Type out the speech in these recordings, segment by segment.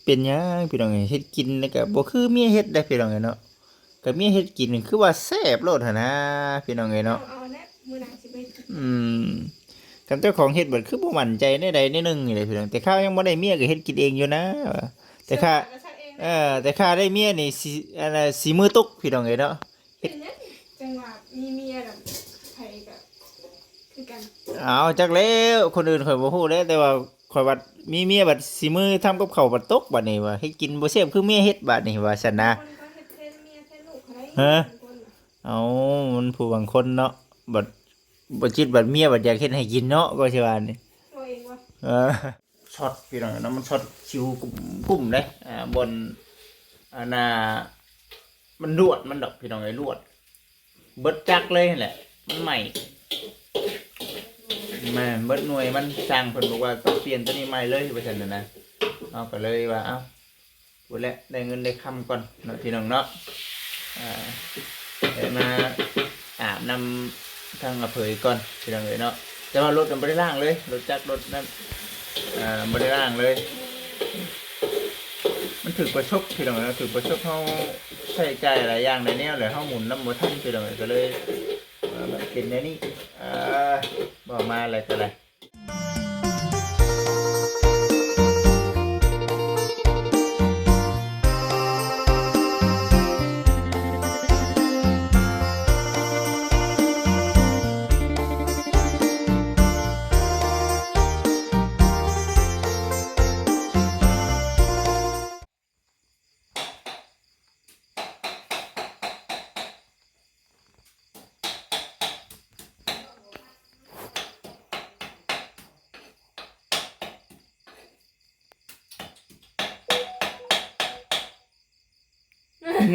ເປັນຫຍັງພີ່ນ້ອງເອີຍ ເຮັດກິນແລ້ວກໍບໍ່ຄືເມຍເຮັດເດ້ພີ່ນ້ອງເອີຍເນາະ. ກໍເມຍເຮັດກິນນີ້ຄືວ່າແຊບໂລດຫັ້ນນາພີ່ນ້ອງເອີຍເນາະ. ເອົາແຫຼະ ມື້ໜ້າຊິໄປ ອືມ ຄັນເຈົ້າຂອງເຮັດບັດຄືບໍ່ໝັ້ນໃຈແນວໃດແນວໜຶ່ງນີ້ແຫຼະພີ່ນ້ອງ. ແຕ່ຂ້າຍັງບໍ່ໄດ້ເມຍກໍເຮັດກິນເອງຢູ່ນາ ແຕ່ຂ້າ ເອີ ແຕ່ຂ້າໄດ້ເມຍນີ້ຊິ ອັນນ່າ ສີມືຕົກພີ່ນ້ອງເອີຍເນາະ. ເຮັດ ຈັ່ງວ່າມີເມຍແລ້ວໃຜກໍຄືກັນ. ເອົາ ຈັກແລ້ວ ຄົນອື່ນຂ້ອຍບໍ່ຮູ້ແຫຼະ ແຕ່ວ່າຂ້ອຍບັດມີເມຍບັດສີມືທຳກັບເຂົ້າບັດຕົກ ບັດນີ້ວ່າເຮັດກິນບໍ່ແຊບຄືເມຍເຮັດ ບັດນີ້ວ່າຊັ້ນນະ. ເອີ ເອົາ ມັນຜູ້ບາງຄົນເນາະ ບັດບໍ່ຈິດບັດເມຍບັດຢາກເຮັດໃຫ້ກິນເນາະ ກໍຊິວ່ານີ້ ເອີ. ຊັອດພີ່ນ້ອງເນາະ ມັນຊັອດຄິວກຸ້ມໆເດ້ ອ່າ ບ່ອນ ອັນນ່າ ມັນລວດມັນດອກພີ່ນ້ອງເອີຍ ລວດເບິດຈັກເລີຍຫັ້ນແຫຼະ ມັນໄໝ້ ແມ່ນເບິດໜ່ວຍມັນ. ຊ່າງເພິ່ນບອກວ່າຕ້ອງປ່ຽນໂຕນີ້ໃໝ່ເລີຍ ວ່າຊັ້ນນະ. ເຮົາກໍເລີຍວ່າ ເອົ້າ ພຸ້ນແຫຼະ ໄດ້ເງິນໄດ້ຄຳກ່ອນເນາະ ພີ່ນ້ອງເນາະ. ອ່າ ໄດ້ມາອາບນຳທາງອາເຜີຍກ່ອນ ພີ່ນ້ອງເອີຍເນາະ. ແຕ່ວ່າລົດນັ້ນບໍ່ໄດ້ລ້າງເລີຍ ລົດຈັກລົດນັ້ນ ອ່າ ບໍ່ໄດ້ລ້າງເລີຍ. ມັນຖືກປະສົບ ພີ່ນ້ອງເອີຍເນາະ ຖືກປະສົບ ເຮົາໃຊ້ຈ່າຍຫຼາຍຢ່າງຫຼາຍແນວ ແລ້ວເຮົາໝູນນຳບໍ່ທັນ ພີ່ນ້ອງເອີຍ ກໍເລີຍ ເອີ ມາເປັນແນວນີ້. ເອີ ເວົ້າມາແລ້ວກໍໄດ້.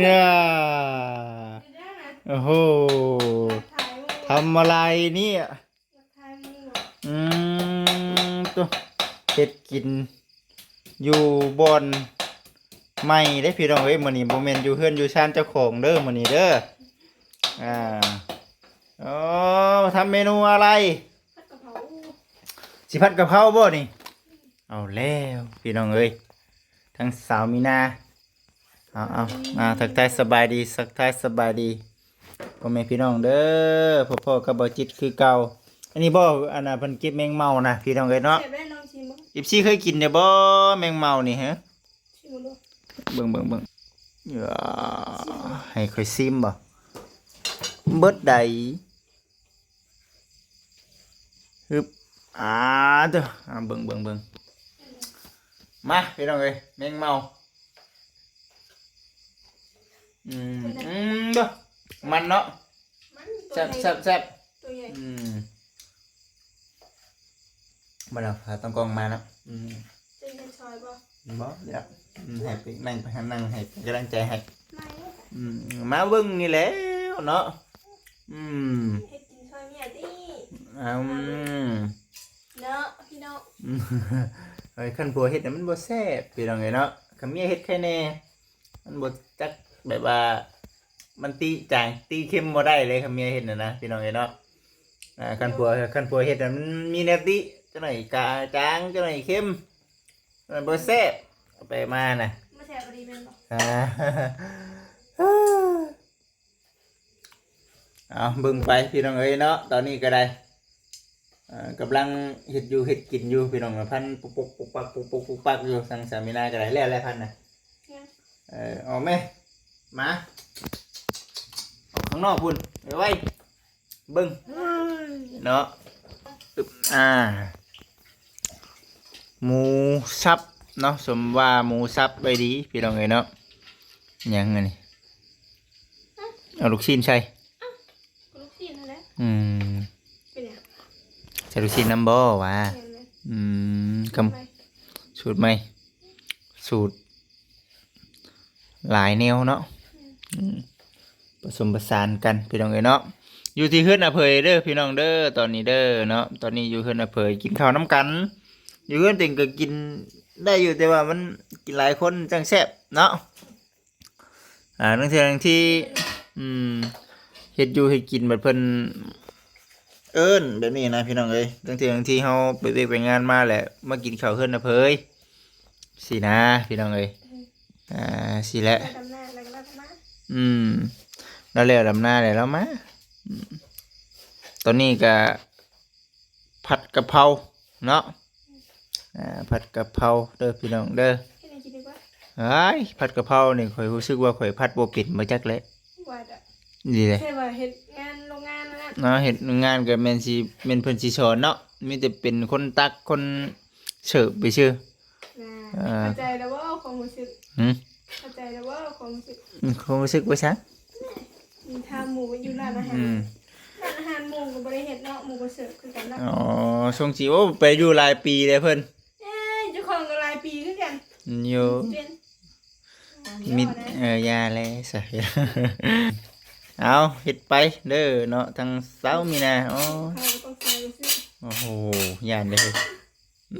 ເນຍ ໂອ້ໂຫ ທຳອະໄລນີ້? ອືມ ໂຕ ເຮັດກິນຢູ່ບ່ອນໃໝ່ເດ້ພີ່ນ້ອງເອີຍ ມື້ນີ້ບໍ່ແມ່ນຢູ່ເຮືອນຢູ່ຊານເຈົ້າຂອງເດີ ມື້ນີ້ເດີ. ອ່າ ໂອ້ ທຳເມນູອະໄລ? ຜັດກະເພົາ. ຊິຜັດກະເພົາບໍ່ນີ້? ເອົາແລ້ວພີ່ນ້ອງເອີຍ ທາງສາວມີນາ. ເອົາໆ ມາທັກທາຍສະບາຍດີ ທັກທາຍສະບາຍດີພໍ່ແມ່ພີ່ນ້ອງເດີ ພົບພໍ້ກັບເບົາຈິດຄືເກົ່າ. ອັນນີ້ບໍ່ ອັນນ່າ ເພິ່ນເກັບແມງເມົານະ ພີ່ນ້ອງເອີຍເນາະ. ເອັຟຊີເຄີຍກິນແດ່ບໍ່ແມງເມົານີ້? ເບິ່ງໆໆ ໃຫ້ຂ້ອຍຊີມບໍ່? ເບິດໃດ. ຮຶບ ອ່າ ເດີ ອ່າ ເບິ່ງໆໆ ມາ ພີ່ນ້ອງເອີຍ ແມງເມົາ. ອືມ ອືມ ເດີ ມັນເນາະ ມັນ ແຊບໆໆ ໂຕໃຫຍ່ ອືມ. ບໍ່ໄດ້ ພາຕັ້ງກ້ອງມາເນາະ. ອືມ ຈະເຮັດຊ່ອຍບໍ່? ບໍ່ ດຽວ ອືມ ໃຫ້ໄປນັ່ງ ໄປຫານັ່ງໃຫ້ເປັນກຳລັງໃຈໃຫ້. ອືມ ມາເບິ່ງນີ້ແຫຼະເນາະ. ອືມ ເຮັດກິນຊ່ອຍເມຍຕິ? ອືມ ເນາະພີ່ນ້ອງ. ເອີຍ ຄັນຜົວເຮັດນະມັນບໍ່ແຊບ ພີ່ນ້ອງເອີຍເນາະ. ຄັນເມຍເຮັດໄຄແນ່ ມັນບໍ່ຈັກ ແບບວ່າມັນຕິຈາງຕິເຄັມບໍ່ໄດ້ເລີຍ ຄັນເມຍເຮັດນະນະ ພີ່ນ້ອງເອີຍເນາະ. ອ່າ ຄັນຜົວ ຄັນຜົວເຮັດນະມັນມີແນວຕິ ຈັກໜ້ອຍກະຈາງ ຈັກໜ້ອຍເຄັມ ມັນບໍ່ແຊບ ເອົາໄປມານະ ບໍ່ແຊບອີ່ຫຼີແມ່ນບໍ່? ອ່າ ເອົາ ເບິ່ງໄປພີ່ນ້ອງເອີຍເນາະ. ຕອນນີ້ກໍໄດ້ ເອີ ກຳລັງເຮັດຢູ່ເຮັດກິນຢູ່ພີ່ນ້ອງ ພັນປຸກປົກປຸກປັກ ປຸກປຸກປຸກປັກຢູ່ ທາງສາມີນາກໍໄດ້ ແລ້ວແລ້ວພັນນະ. ຍັງ ເອີ ອອກແມ ມາ ອອກຂ້າງນອກພຸ້ນ ໄວໆ ເບິ່ງເນາະ. ອຶບ ອ່າ ໝູສັບເນາະ ສົມວ່າໝູສັບໄວ້ດີພີ່ນ້ອງເອີຍເນາະ. ຫຍັງອັນນີ້? ເອົາລູກຊີ້ນໃສ່? ເອົ້າ ລູກຊີ້ນຫັ້ນແຫຼະ. ອືມ ເປັນຫຍັງ? ໃສ່ລູກຊີ້ນນຳບໍ່ຫວາ? ແມ່ນແຫຼະ. ອືມ ກຳ ໃໝ່ ສູດໃໝ່ ສູດ ຫຼາຍແນວເນາະ. ແມ່ນ ອືມ ປະສົມປະສານກັນພີ່ນ້ອງເອີຍເນາະ. ຢູ່ທີ່ເຮືອນອາເຜີຍເດີພີ່ນ້ອງເດີ ຕອນນີ້ເດີເນາະ. ຕອນນີ້ຢູ່ເຮືອນອາເຜີຍ ກິນເຂົ້ານຳກັນ. ຢູ່ເຮືອນຕົວເອງກໍກິນໄດ້ຢູ່ ແຕ່ວ່າມັນກິນຫຼາຍຄົນຈັ່ງແຊບເນາະ. ອ່າ ລາງເທື່ອລາງທີ ອືມ ເຮັດຢູ່ເຮັດກິນ ບັດເພິ່ນເອີ້ນແບບນີ້ນະ ພີ່ນ້ອງເອີຍ. ລາງເທື່ອລາງທີເຮົາໄປວຽກໄປງານມາແຫຼະ ມາກິນເຂົ້າເຮືອນອາເຜີຍ ຊີ້ນະພີ່ນ້ອງເອີຍ. ອືມ ອ່າ ຊີ້ແຫຼະ ໄປດຳນາແລ້ວກໍລາວກໍມາ. ອືມ ລາວແລ້ວດຳນາແລ້ວລາວມາ. ອືມ ຕອນນີ້ກໍຜັດກະເພົາເນາະ. ອ່າ ຜັດກະເພົາເດີພີ່ນ້ອງເດີ. ເຮັດຫຍັງກິນດີກວ່າ? ອ້າຍ ຜັດກະເພົານີ້ຂ້ອຍຮູ້ສຶກວ່າຂ້ອຍຜັດບໍ່ເປັນ ບໍ່ຈັກແຫຼະ. ວ່າແຕ່ ນີ້ແຫຼະ ໃຊ່ວ່າເຮັດງານໂຮງງານນັ້ນນະ. ເນາະ ເຮັດໂຮງງານກໍແມ່ນຊິ ແມ່ນເພິ່ນຊິສອນເນາະ ມີແຕ່ເປັນຄົນຕັກຄົນເສີບໄປຊື່. ອ່າ ເຂົ້າໃຈແລ້ວບໍ່ຄວາມຮູ້ສຶກ? ຫືມ? ເຂົ້າໃຈແລ້ວບໍ່ຄວາມຮູ້ສຶກ? ຄວາມຮູ້ສຶກວ່າຊັ້ນ? ນີ້ ຖາມໝູ່ຢູ່ຮ້ານອາຫານ. ອືມ ຮ້ານອາຫານໝູ່ກໍບໍ່ໄດ້ເຮັດເນາະ ໝູ່ກໍເສີບຄືກັນເນາະ. ອໍ ຊົງຊິ ໂອ້ ໄປຢູ່ຫຼາຍປີແລ້ວເພິ່ນ. ເອີຍ ເຈົ້າຂອງກໍຫຼາຍປີຄືກັນ. ໂຍ ເປັນ ມິດ ເອີ ຢ່າແລະຊະ. ເອົາ ເຮັດໄປເດີເນາະ ທັງເຊົ້າມີນາ. ອໍ ເຂົາກໍຕ້ອງໃສ່ຊື່. ໂອ້ໂຫ ຢ້ານເດ້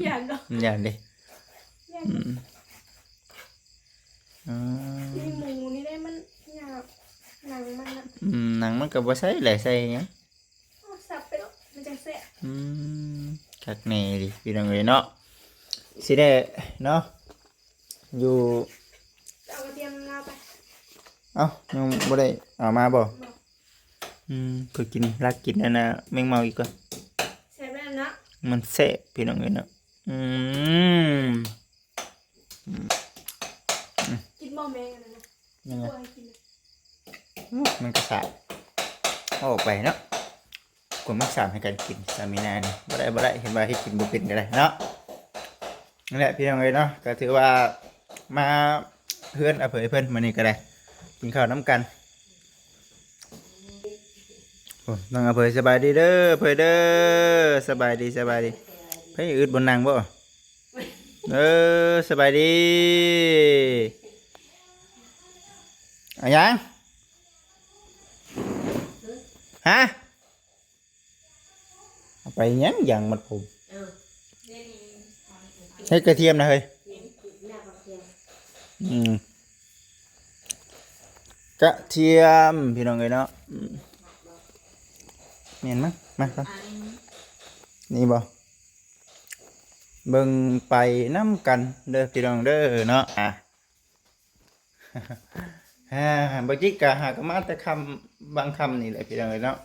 ຢ້ານເນາະ ຢ້ານເດ້. ຢ້ານ ອືມ ອໍ ມີໝູນີ້ໄດ້ ມັນຍາກ ໜັງມັນນະ. ອືມ ໜັງມັນກໍບໍ່ໃສ່ແຫຼະ ໃສ່ຫຍັງ? ເອົາສັບໄປເນາະ ມັນຈັ່ງແຊບ. ອືມ ຄັກແນ່ເດພີ່ນ້ອງເອີຍເນາະ. ຊິໄດ້ເນາະ ຢູ່ ເອົາກະຕຽມລາວໄປ. ເອົ້າ ຍັງບໍ່ໄດ້ເອົາມາບໍ່? ບໍ່. ອືມ ເພິ່ນກິນ ລັກກິນອັນນ່າ ແມງເມົາອີກກ່ອນ. ແຊບແລ້ວເນາະ ມັນແຊບພີ່ນ້ອງເອີຍເນາະ. ອືມ ອືມ ກິນບໍ່ແມງອັນນັ້ນນະ? ຍັງໄງ? ບໍ່ໃຫ້ກິນ. ອືມ ມັນກໍສາບອອກໄປເນາະ. ກວນມັນສາມໃຫ້ກັນກິນ ສາມີນານີ້ ບໍ່ໄດ້ ບໍ່ໄດ້ ເຫັນວ່າເຮັດກິນບໍ່ເປັນກໍໄດ້ເນາະ. ນັ້ນແຫຼະພີ່ນ້ອງເອີຍເນາະ ກໍຖືວ່າມາເຮືອນອາເຜີຍເພິ່ນມື້ນີ້ກໍໄດ້ ກິນເຂົ້ານຳກັນ. ໂອ້ ນ້ອງອາເຜີຍ ສະບາຍດີເດີ ອາເຜີຍເດີ ສະບາຍດີ ສະບາຍດີ. ໃຜອຶດບ່ອນນັ່ງບໍ່? ເອີ ສະບາຍດີ. ອາຫຍັງ? ຮະ? ເອົາໄປຫຍັງ ຢາງມັດຜົມ? ເຮັດກະທຽມນະເຮີ້ຍ. ອືມ ກະທຽມພີ່ນ້ອງເອີຍເນາະ. ອືມ ແມ່ນ ມາ ມາກ່ອນ ນີ້ບໍ່? ເບິ່ງໄປນຳກັນເດີພີ່ນ້ອງເດີເນາະ. ອ່າ ອ່າ ບໍ່ຈິດກະຫາກະມາແຕ່ຄ່ຳ ບາງຄ່ຳນີ້ແຫຼະພີ່ນ້ອງເອີຍເນາະ.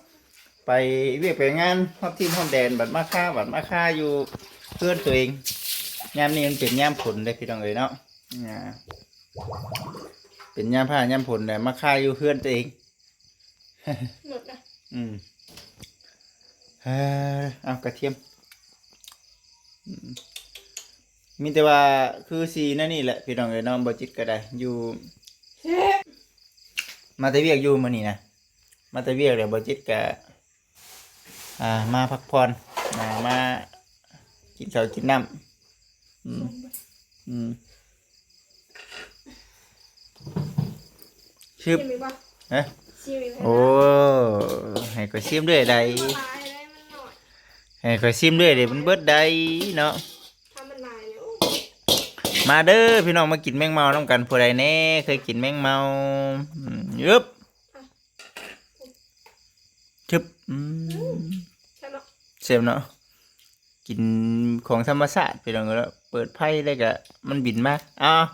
ໄປວຽກໄປງານຮອບທິດຮອບແດນ ບັດມາຄາ ບັດມາຄາຢູ່ເຮືອນຕົວເອງ. ຍາມນີ້ມັນເປັນຍາມຝົນເດ້ພີ່ນ້ອງເອີຍເນາະ. ອ່າ ເປັນຍາມຟ້າຍາມຝົນແຫຼະ ມາຄາຢູ່ເຮືອນຕົວເອງ. ເລີດນະ. ອືມ ເອີ ເອົາກະທຽມ. ອືມ ມີແຕ່ວ່າຄືສີແນວນີ້ແຫຼະພີ່ນ້ອງເອີຍເນາະ. ບໍ່ຈິດກໍໄດ້ຢູ່ ມາແຕ່ວຽກຢູ່ມື້ນີ້ນະ ມາແຕ່ວຽກແລ້ວ ບໍ່ຈິດກໍ ອ່າ ມາພັກຜ່ອນ ມາ ມາກິນເຂົ້າກິນນ້ຳ. ອືມ ອືມ ຊຶບ ຊີມອີກບໍ່? ຮະ? ຊີມອີກບໍ່? ໂອ້ ໃຫ້ຂ້ອຍຊີມເລື້ອຍໃດ໋ ມັນບໍ່ຫຼາຍເດ້ ມັນໜ້ອຍ. ໃຫ້ຂ້ອຍຊີມເລື້ອຍເດ້ ມັນເບິດໃດ໋ເນາະ. ຖ້າມັນຫຼາຍນີ້ ໂອ້ ມາເດີພີ່ນ້ອງ ມາກິນແມງເມົານຳກັນ. ຜູ້ໃດແດ່ເຄີຍກິນແມງເມົາ? ອືມ ຍຶບ ອ່ະ ຊຶບ ອືມ ແຊບເນາະ ແຊບເນາະ. ກິນຂອງທຳມະຊາດພີ່ນ້ອງເອີຍ ເປີດໄຟແລ້ວກະມັນບິນມາ. ອ້າວ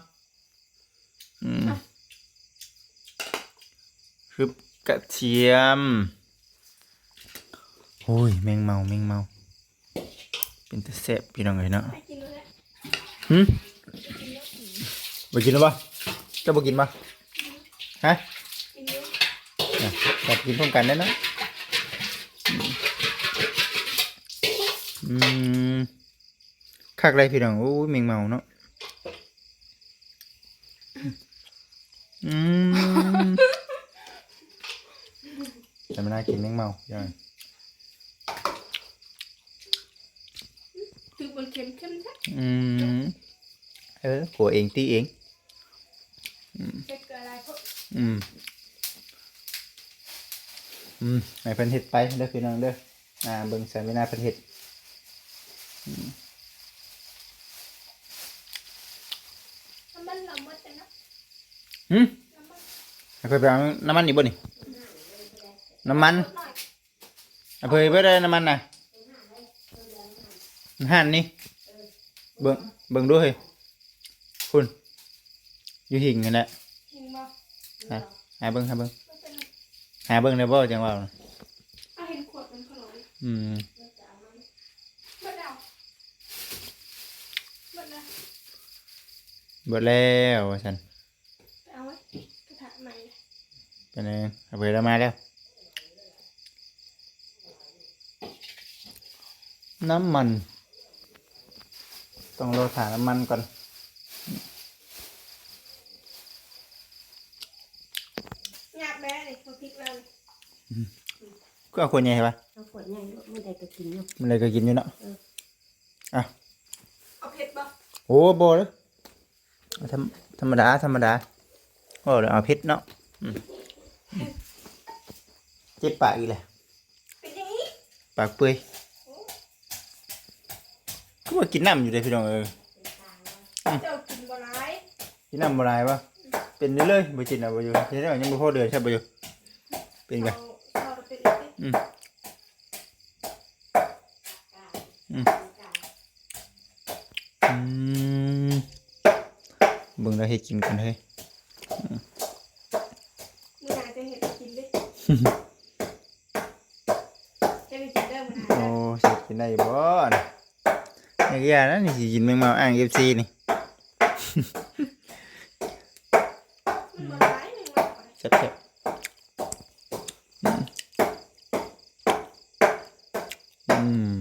ອືມ ຊຶບ ກະທຽມ. ໂອ້ຍ ແມງເມົາ ແມງເມົາ ເປັນຕາແຊບພີ່ນ້ອງເອີຍເນາະ. ຫືມ? ບໍ່ກິນແລ້ວບໍ່? ເຈົ້າບໍ່ກິນບໍ່? ຮະ? ນະ ກັບກິນພ້ອມກັນໄດ້ເນາະ. ອືມ ຄັກໄດ໋ພີ່ນ້ອງ. ໂອ້ຍ ແມງເມົາເນາະ. ອືມ ແຕ່ມັນໜ້າກິນແມງເມົາ ພີ່ນ້ອງ. ຄືມັນເຄັມໆແທ້. ອືມ ເອີ ຄົວເອງຕີເອງ. ອືມ ເຜັດກໍຫຼາຍໂພດ. ອືມ ອືມ ໃຫ້ເພິ່ນເຮັດໄປເດີພີ່ນ້ອງເດີ. ອ່າ ເບິ່ງສາມີນາເພິ່ນເຮັດ. ອືມ ນ້ຳມັນລະໝົດແລ້ວເນາະ. ຫືມ? ນ້ຳມັນ ໃຫ້ຂ້ອຍໄປເອົານ້ຳມັນອີກບໍ່ນີ້? ນ້ຳມັນ ອາເຜີຍ ເບິດແລ້ວນ້ຳມັນນະ. ຫັ້ນນີ້ ເບິ່ງ ເບິ່ງດູເຮີ້ຍ. ພຸ້ນ ຢູ່ຫິງຫັ້ນແຫຼະ. ເຫັນບໍ່? ຫາ ຫາເບິ່ງ ຫາເບິ່ງ ມັນເປັນ ຫາເບິ່ງໄດ້ບໍ່ ຈັ່ງເວົ້ານະ? ເອົາເຫັນຂວດມັນຂະໜົມ. ອືມ ເບິດແລ້ວ ເບິດແລ້ວ ເບິດແລ້ວວ່າຊັ້ນ. ໄປເອົາໄວ້ກະທະໃໝ່. ເປັນຫຍັງ? ເອົາໄປແລ້ວ ມາແລ້ວ. ນ້ຳມັນ ຕ້ອງລໍຖ້ານ້ຳມັນກ່ອນ. ຫຍາບແດ່ນີ້ ບໍ່ຜິດແລ້ວນີ້. ອືມ ຄືເອົາຂວດໃຫຍ່ໃຫ້ວະ? ເອົາຂວດໃຫຍ່ໂລດ ມື້ໃດກໍກິນຢູ່ ມື້ໃດກໍກິນຢູ່ເນາະ. ເອີ ອ່ະ ເອົາເຜັດບໍ່? ໂອ້ ບໍ່ເດີ້. ທຳ ທຳມະດາ ທຳມະດາ ເວົ້າແລ້ວເອົາເຜັດເນາະ. ອືມ ເຈັບປາກອີກແລ້ວ ເປັນຫຍັງອີກ? ປາກເປື່ອຍ. ໂອ້ ຄືວ່າກິນນ້ຳຢູ່ເດ້ພີ່ນ້ອງເອີຍ. ອືມ ເຈົ້າກິນບໍ່ຫຼາຍ ກິນນ້ຳບໍ່ຫຼາຍບໍ່? ເປັນຢູ່ເລີຍ ບໍ່ກິນເອົາບໍ່ຢູ່ ເຮັດແນວຍັງບໍ່ພໍເດືອນ ແຊບບໍ່ຢູ່ ເປັນກະ ເຊົາ ເຊົາແລ້ວເປັນອີກຕິ? ອືມ ອືມ ອືມ ເບິ່ງລາວເຮັດກິນກ່ອນເຮີ້ຍ. ອືມ ມື້ໜ້າຈະເຮັດໃຫ້ກິນເດ້ ເຮັດໃຫ້ກິນເດີມື້ໜ້າ. ໂອ້ ເຮັດກິນໄດ້ບໍ່? ຢ່ານະ ນີ້ຊິກິນແມງເມົາອ້າງເອັຟຊີນີ້. ມັນບໍ່ຫຼາຍແມງເມົາກໍໄດ້ ແຊບໆ. ອືມ ອືມ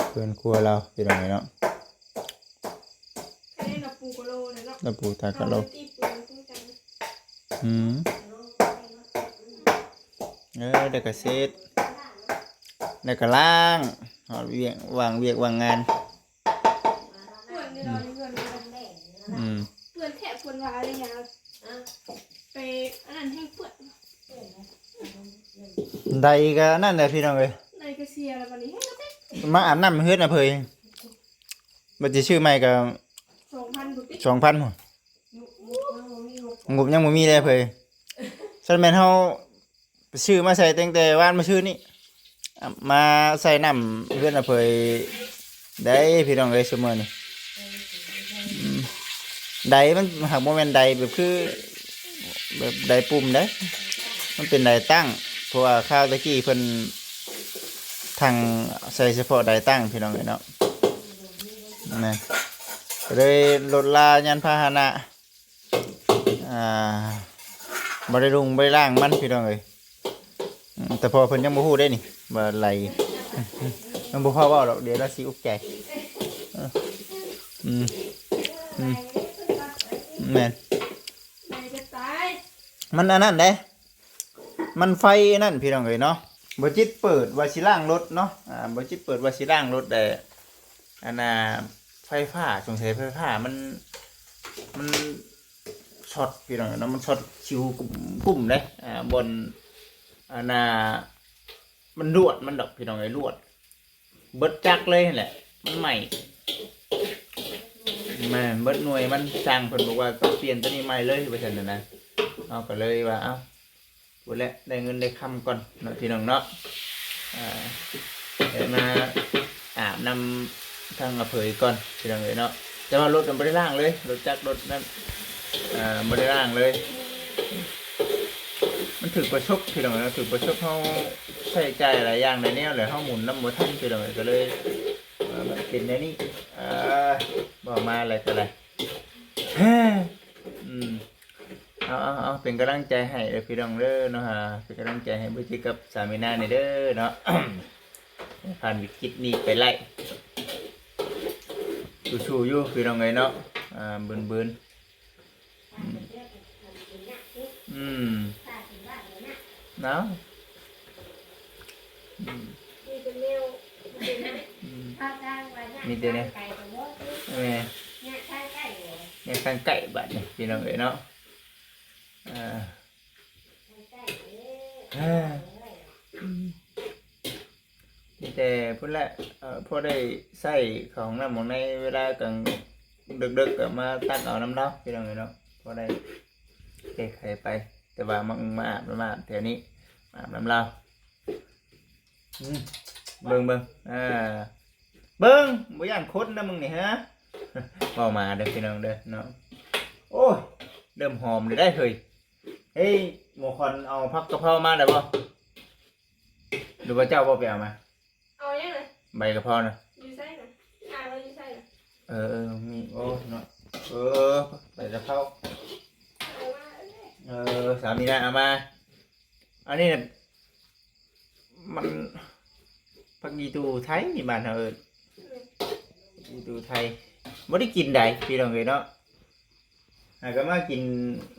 ເຮືອນຄົວລາວພີ່ນ້ອງເອີຍເນາະ. ອັນນີ້ລາວປູກະໂລເລີຍເນາະ ລາວປູຕາກະໂລ. ເຮົາໄດ້ຕີປູນຄືກັນ. ອືມ ເອີ ແລ້ວກະເຊັດ ແລ້ວກະລ້າງ ເຮັດວຽກ ວາງວຽກວາງງານ. ເປື້ອນຢູ່ເນາະ ເຮືອນ ອືມ ເປື້ອນແທ້ເປື້ອນວ່າເລີຍຫຍັງ ໄປອັນນັ້ນແຮງເປື້ອນ. ໄດກະນັ້ນແຫຼະພີ່ນ້ອງເອີຍ ໄດກະເສຍແລ້ວບັດນີ້ ມາອາບນ້ຳເຮືອນອາເຜີຍ. ບັດຊິຊື້ໃໝ່ກໍສອງພັນພຸ້ນຕິ ສອງພັນພຸ້ນ ງົບຍັງບໍ່ມີເດ້ເຜີຍ. ຊັ້ນແມ່ນເຮົາໄປຊື້ມາໃສ່ຕັ້ງແຕ່ວານມາຊື້ນີ້ ມາໃສ່ນ້ຳເຮືອນອາເຜີຍໄດ້ພີ່ນ້ອງເອີຍ ຊຸມມື້ນີ້. ອືມ ໄດມັນຫາກບໍ່ແມ່ນໄດແບບຄື ແບບໄດປຸ່ມເດ້ ມັນເປັນໄດຕັ້ງ ເພາະວ່າຄາວແຕ່ກີ້ເພິ່ນທັງໃສ່ສະເພາະໄດຕັ້ງພີ່ນ້ອງເອີຍເນາະ. ນະ ກໍເລີຍລົດລາຍານພາຫະນະ ອ່າ ບໍ່ໄດ້ລຸງບໍ່ໄດ້ລ້າງມັນພີ່ນ້ອງເອີຍ. ອືມ ແຕ່ພໍ່ເພິ່ນຍັງບໍ່ຮູ້ເດ້ນີ້ ວ່າໄຫຼ ມັນບໍ່ພໍເວົ້າດອກ ດຽວລາວຊິອຸກໃຈ. ເອີ ອືມ ອືມ ແມ່ນ ໄຫຼຈະຕາຍ ມັນອັນນັ້ນເດ້ ມັນໄຟອັນນັ້ນພີ່ນ້ອງເອີຍເນາະ. ບໍ່ຈິດເປີດວ່າຊິລ້າງລົດເນາະ ອ່າ ບໍ່ຈິດເປີດວ່າຊິລ້າງລົດແຕ່ ອັນນ່າ ໄຟຟ້າ ສົງໄສໄຟຟ້າມັນ ມັນຊັອດພີ່ນ້ອງເນາະ ມັນຊັອດຊິວກຸ້ມໆເດ້ ອ່າ ບ່ອນ ອັນນ່າ ມັນລວດມັນດອກພີ່ນ້ອງເອີຍ ລວດ ເບິດຈັກເລີຍຫັ້ນແຫຼະ ມັນໄໝ້ ແມ່ນ ເບິດໜ່ວຍມັນ. ຊ່າງເພິ່ນບອກວ່າຕ້ອງປ່ຽນໂຕນີ້ໃໝ່ເລີຍ ວ່າຊັ້ນນະ. ເຮົາກໍເລີຍວ່າ ເອົ້າ ພຸ້ນແຫຼະ ໄດ້ເງິນໄດ້ຄຳກ່ອນເນາະ ພີ່ນ້ອງເນາະ. ອ່າ ໄດ້ມາອາບນ້ຳທາງອາເຜີຍກ່ອນ ພີ່ນ້ອງເອີຍເນາະ. ແຕ່ວ່າລົດມັນບໍ່ໄດ້ລ້າງເລີຍ ລົດຈັກລົດນັ້ນ ເອີ ບໍ່ໄດ້ລ້າງເລີຍ. ມັນຖືກປະສົບ ພີ່ນ້ອງເອີຍເນາະ ຖືກປະສົບ ເຮົາໃຊ້ຈ່າຍຫຼາຍຢ່າງຫຼາຍແນວ ແລ້ວເຮົາໝູນນຳບໍ່ທັນ ພີ່ນ້ອງເອີຍ ກໍເລີຍ ເອີ ເປັນແນວນີ້. ເອີ ເວົ້າມາແລ້ວກໍໄດ້ ອືມ ເອົາ ເອົາ ເອົາ ເປັນກຳລັງໃຈໃຫ້ເດີພີ່ນ້ອງເດີເນາະ ເປັນກຳລັງໃຈໃຫ້ບຸຈິດກັບສາມີນາແດ່ເດີເນາະ ໃຫ້ຜ່ານວິກິດນີ້ໄປໄດ້ ສູ້ໆຢູ່ພີ່ນ້ອງເອີຍເນາະ. ອ່າ ບືນໆ ອືມ ອືມ ເນາະ ອືມ ອືມ ມີແຕ່ແນວ ແມ່ນ ແນວທາງໃກ້ບາດນີ້ ພີ່ນ້ອງເອີຍເນາະ. ເອີ ເອີ ມີແຕ່ພຸ້ນແຫຼະ ເອີ ພໍໄດ້ໃຊ້ເຂົ້າຫ້ອງນ້ຳຫ້ອງໃນເວລາກາງເດິກໆ ກໍມາຕັກເອົານຳລາວ ພີ່ນ້ອງເອີຍເນາະ ພໍໄດ້ແກ້ໄຂໄປ. ແຕ່ວ່າມາອຶງມາອາບ ມາອາບແຖວນີ້ ມາອາບນຳລາວ. ອືມ ເບິ່ງ ເບິ່ງ ເອີ ເບິ່ງ ບໍ່ຢ້ານຄົນນະມຶງນີ້ ຮະ ເວົ້າມາເດີພີ່ນ້ອງເດີເນາະ. ໂອ້ຍ ເລີ່ມຫອມແລ້ວໄດ໋ເຮີ້ຍ. ເອີ ໝໍຂວັນເອົາຜັກກະເພົາມາແລ້ວບໍ່ ຫຼືວ່າເຈົ້າບໍ່ໄປເອົາມາ? ເອົາຫຍັງນະ? ໃບກະເພົານະ. ຢູ່ໃສນະ? ອ່ານວ່າຢູ່ໃສນະ? ເອີ ເອີ ມີ ໂອ້ ເນາະ ເອີ ໃບກະເພົາ ເອົາມາເອີຍ ເອີ ສາມີນາເອົາມາ. ອັນນີ້ນະ ມັນ ຜັກອີຕູໄທ ບ້ານເຮົາເອີ້ນ ແມ່ນ ອີຕູໄທ. ບໍ່ໄດ້ກິນໃດ໋ພີ່ນ້ອງເອີຍເນາະ. ຫາກໍມາກິນ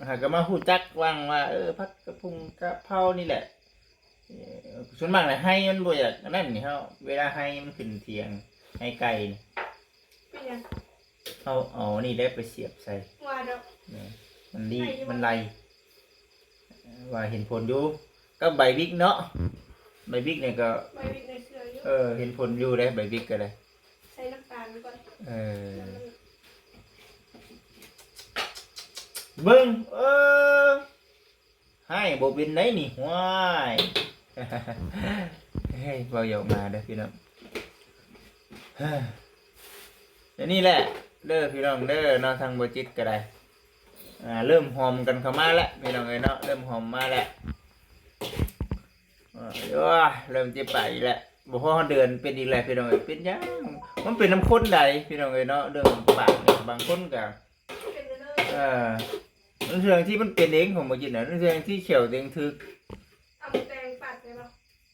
ຫາກໍມາຮູ້ຈັກຫວ່າງວ່າ ເອີ ຜັດກະພົງກະເພົານີ້ແຫຼະ. ເອີ ສ່ວນມາກນະໄຮ່ມັນບໍ່ຢາກອັນນັ້ນນີ້ ເຮົາ ເວລາໄຮ່ມັນຂຶ້ນຖຽງ ໄຮ່ໄກ່ນີ້ ເປັນຫຍັງ? ເຮົາເອົານີ້ແຫຼະໄປສຽບໃສ່ ວ່າດອກ ແມ່ນ ມັນດີ ໄດ້ຢູ່ ມັນໄລ່ ວ່າເຫັນຜົນຢູ່ ກັບໃບບິກເນາະ. ໃບບິກນີ້ກໍ ໃບບິກໃນເສືອຢູ່ ເອີ ເຫັນຜົນຢູ່ເດ້ ໃບບິກກໍໄດ້ ໃສ່ນ້ຳຕານກ່ອນ ເອີ ເບິ່ງ ເອີ ໃຫ້ບໍ່ເປັນໄດ໋ນີ້ ຫ້ວຍ ເຮີ້ຍ ເວົ້າຢອກມາເດີພີ່ນ້ອງ. ເອີ່ ນີ້ແຫຼະເດີພີ່ນ້ອງເດີເນາະ ທາງບໍ່ຈິດກໍໄດ້ ອ່າ ເລີ່ມຫອມກັນເຂົ້າມາແລ້ວພີ່ນ້ອງເອີຍເນາະ ເລີ່ມຫອມມາແລ້ວ. ເອີ ໂອ້ຍ ເລີ່ມເຈັບປາກອີກແລ້ວ ບໍ່ພໍເດືອນເປັນອີກແລ້ວພີ່ນ້ອງເອີຍ. ເປັນຫຍັງ? ມັນເປັນນຳຄົນໃດ໋ພີ່ນ້ອງເອີຍເນາະ ເລື່ອງປາກນີ້ ບາງຄົນກໍ ເປັນເລີຍ ເອີ ບາງເທື່ອທີ່ມັນເປັນເອງຂອງບໍ່ຈິດນະ ບາງເທື່ອທີ່ແຂ້ວຕົວເອງຖືກ. ເອົາໝາກແຕງປັດໄດ້ບໍ່?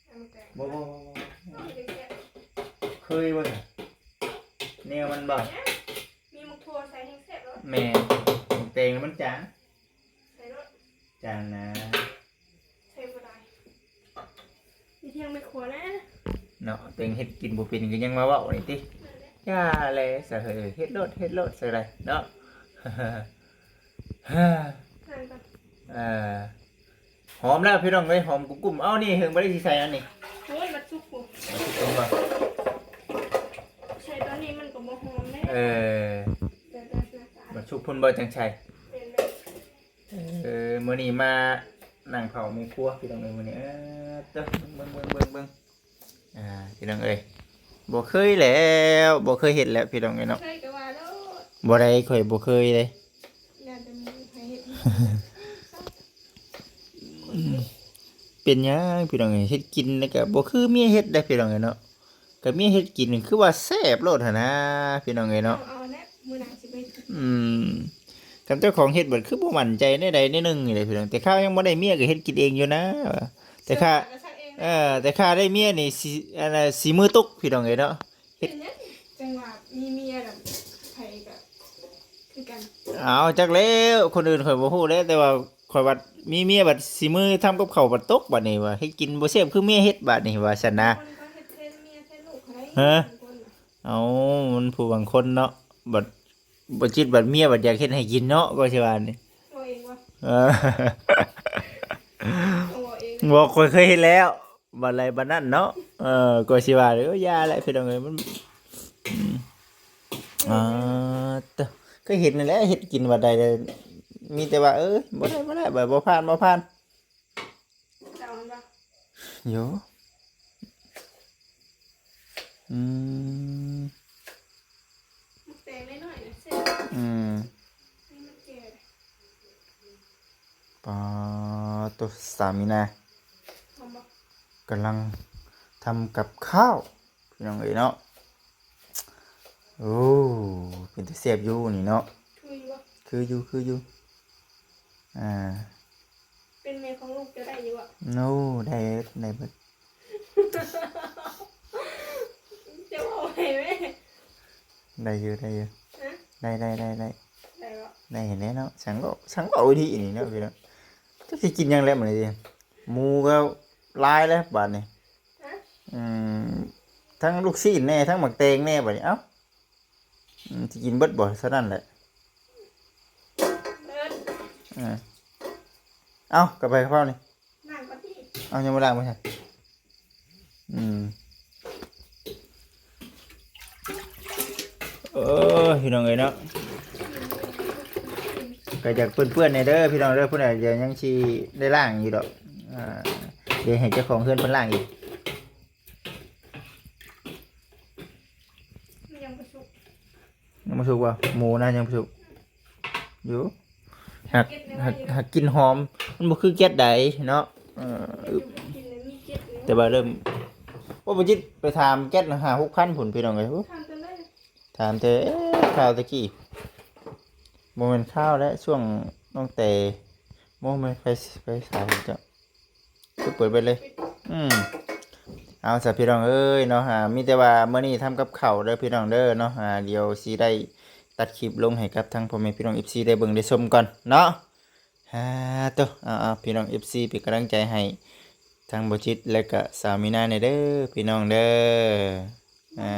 ເອົາໝາກແຕງ ບໍ່ ບໍ່ ບໍ່ ບໍ່ ເອົາມັນຈະແຊບ ເຄີຍບໍ່ນະ? ແນວມັນບໍ່? ມີໝາກຖົ່ວໃສ່ແຮງແຊບໂລດ. ແມ່ນ ໝາກແຕງມັນຈາງ ໃສ່ໂລດ ຈາງນະ ໃສ່ບໍ່ຫຼາຍ ຢູ່ທຽງແມ່ຄົວນະ ເນາະ. ແຕ່ເຮັດກິນບໍ່ເປັນກໍຍັງມາເວົ້ານີ້ຕິ ນັ້ນແຫຼະ ຢ່າແຫຼະສະເຮີຍ ເຮັດໂລດ ເຮັດໂລດ ໃສ່ໄດ້ເນາະ. ເອີ ຫອມແລ້ວພີ່ນ້ອງເອີຍ ຫອມກຸ້ມໆ. ເອົ້າ ນີ້ເຮີງບໍ່ໄດ້ຊິໃສ່ອັນນີ້ ໂອ້ຍ ບັດສຸກພຸ້ນ ບັດສຸກພຸ້ນບໍ່? ໃສ່ຕອນນີ້ມັນກໍບໍ່ຫອມເດ້ ເອີ ແຕ່ ແຕ່ ບັດສຸກພຸ້ນບໍ່ຈັ່ງໃສ່ ແມ່ນແລ້ວ. ເອີ ມື້ນີ້ມານັ່ງເຝົ້າແມ່ຄົວພີ່ນ້ອງເອີຍ ມື້ນີ້ ເອີ ເບິ່ງ ເບິ່ງ ເບິ່ງ ເບິ່ງ ເບິ່ງ ອ່າ ພີ່ນ້ອງເອີຍ ບໍ່ເຄີຍແລ້ວ ບໍ່ເຄີຍເຮັດແລ້ວພີ່ນ້ອງເອີຍເນາະ. ເຄີຍກໍວ່າໂລດ ບໍ່ໄດ້ ຂ້ອຍບໍ່ເຄີຍເດ້ ຢ່າແຕ່ມີໃຜເຮັດ ເປັນຫຍັງພີ່ນ້ອງເອີຍ ເຮັດກິນແລ້ວກໍບໍ່ຄືເມຍເຮັດໄດ໋ພີ່ນ້ອງເອີຍເນາະ. ກໍເມຍເຮັດກິນຄືວ່າແຊບໂລດຫັ້ນນາ ພີ່ນ້ອງເອີຍເນາະ ເອົາແຫຼະ ມື້ໜ້າຊິໄປ ອືມ ຄັນເຈົ້າຂອງເຮັດບັດຄືບໍ່ໝັ້ນໃຈແນວໃດແນວໜຶ່ງນີ້ແຫຼະພີ່ນ້ອງ. ແຕ່ຂ້າຍັງບໍ່ໄດ້ເມຍກໍເຮັດກິນເອງຢູ່ນາ ແຕ່ຂ້າ ເອີ ແຕ່ຂ້າໄດ້ເມຍນີ້ສີ ອັນນ່າ ສີມືຕົກພີ່ນ້ອງເອີຍເນາະ. ເຮັດຫຍັງ ຈັ່ງວ່າມີເມຍແລ້ວໃຜກໍຄືກັນ ເອົາ ຈັກແລ້ວ ຄົນອື່ນຂ້ອຍບໍ່ຮູ້ເດ້ ແຕ່ວ່າ ຂ້ອຍບັດມີເມຍບັດສີມືທຳກັບເຂົ້າບັດຕົກ ບັດນີ້ວ່າເຮັດກິນບໍ່ແຊບຄືເມຍເຮັດ ບັດນີ້ວ່າຊັ້ນນະ. ບາງຄົນກໍເຮັດແທນເມຍແທນລູກກໍໄດ້ ຮະ ບາງຄົນນະ ເອົ້າ ມັນຜູ້ບາງຄົນເນາະ ບັດບໍ່ຈິດບັດເມຍບັດຢາກເຮັດໃຫ້ກິນເນາະ ກໍຊິວ່ານີ້ ເວົ້າເອງບໍ່? ເອີ ເວົ້າເອງ ບໍ່ ຂ້ອຍເຄີຍເຮັດແລ້ວ ບັດໃດບັດນັ້ນເນາະ. ເອີ ກໍຊິວ່າ ເອີ ຢ່າແຫຼະພີ່ນ້ອງເອີຍ ມັນ ອືມ ອ່າ ເອີ ເຄີຍເຮັດນັ້ນແຫຼະ ເຮັດກິນບັດໃດ ມີແຕ່ວ່າ ເອີ ບໍ່ໄດ້ ບໍ່ໄດ້ ບໍ່ ບໍ່ຜ່ານ ບໍ່ຜ່ານ ເຈົ້າມັນບໍ່ ໂຍ ອືມ ໝາກແຕງນ້ອຍໆນະແຊບ ອືມ ນີ້ມັນແກ່ ປາໂຕ ສາມີນາ ຫອມບໍ່? ກຳລັງທຳກັບຂ້າວ ພີ່ນ້ອງເອີຍເນາະ. ໂອ້ ເປັນຕາແຊບຢູ່ນີ້ເນາະ ຄືຢູ່ບໍ່? ຄືຢູ່ ຄືຢູ່ ອ່າ ເປັນແມ່ຂອງລູກເຈົ້າໄດ້ຢູ່ບໍ່? ໂອ້ ໄດ້ ໄດ້ເບິດ ເຈົ້າເວົ້າໄດ້ເວີຍ ໄດ້ຢູ່ ໄດ້ຢູ່ ຮະ ໄດ້ ໄດ້ ໄດ້ ໄດ້ ໄດ້ບໍ່? ໄດ້ແນ່ເນາະ ຊ່າງເວົ້າ ຊ່າງເວົ້າດີນີ້ເນາະ ພີ່ນ້ອງ. ຈັກຊິກິນຫຍັງແລ້ວມື້ນີ້ ໝູກໍຫຼາຍແລ້ວບາດນີ້ ຮະ ອືມ ທັງລູກຊີ້ນແນ່ ທັງໝາກແຕງແນ່ ບາດນີ້ ເອົ້າ ອືມ ຊິກິນເບິດບໍ່? ເທົ່ານັ້ນແຫຼະ ເບິດ ເອີ ເອົ້າ ກັບໃບກະເພົານີ້ ລ້າງກ່ອນຕິ ເອົ້າ ຍັງບໍ່ລ້າງບໍ່ຊັ້ນ? ອືມ ເອີ ພີ່ນ້ອງເອີຍເນາະ ກໍຢາກເປື້ອນໆແດ່ເດີພີ່ນ້ອງເດີ ຜູ້ໃດດຽວຍັງຊິໄດ້ລ້າງຢູ່ດອກ ອ່າ ດຽວໃຫ້ເຈົ້າຂອງເຮືອນເພິ່ນລ້າງອີກ. ບໍ່ສຸກວ່າ ໝູນະຍັງບໍ່ສຸກຢູ່ ຫາກ ຫາກ ຫາກກິ່ນຫອມ ມັນບໍ່ຄືແກັດໃດເນາະ. ເອີ ແຕ່ວ່າເລີ່ມ ໂອ້ ບໍ່ຈິດໄປຖາມແກັດນະ ຫ້າຫົກພັນພຸ້ນ ພີ່ນ້ອງເອີຍ. ໂອ້ ຖາມແຕ່ ເອີ ຄາວຕະກີ້ ບໍ່ແມ່ນຄາວແລ້ວ ຊ່ວງນ້ອງແຕ່ ບໍ່ແມ່ນ ໄຟ ໄຟສາຍເຈົ້າ ຄືເປີດໄປເລີຍ. ອືມ ເອົາຊະພີ່ນ້ອງເອີຍເນາະ ອ່າ ມີແຕ່ວ່າມື້ນີ້ທຳກັບເຂົ້າເດີພີ່ນ້ອງເດີເນາະ ອ່າ ດຽວຊິໄດ້ຕັດຄລິບລົງໃຫ້ກັບທາງພໍ່ແມ່ພີ່ນ້ອງເອັຟຊີໄດ້ເບິ່ງໄດ້ຊົມກ່ອນເນາະ. ຫາໂຕ ເອົາໆ ພີ່ນ້ອງເອັຟຊີເປັນກຳລັງໃຈໃຫ້ທາງບໍ່ຈິດ ແລະກະສາວມີນາແດ່ເດີພີ່ນ້ອງເດີ. ອ່າ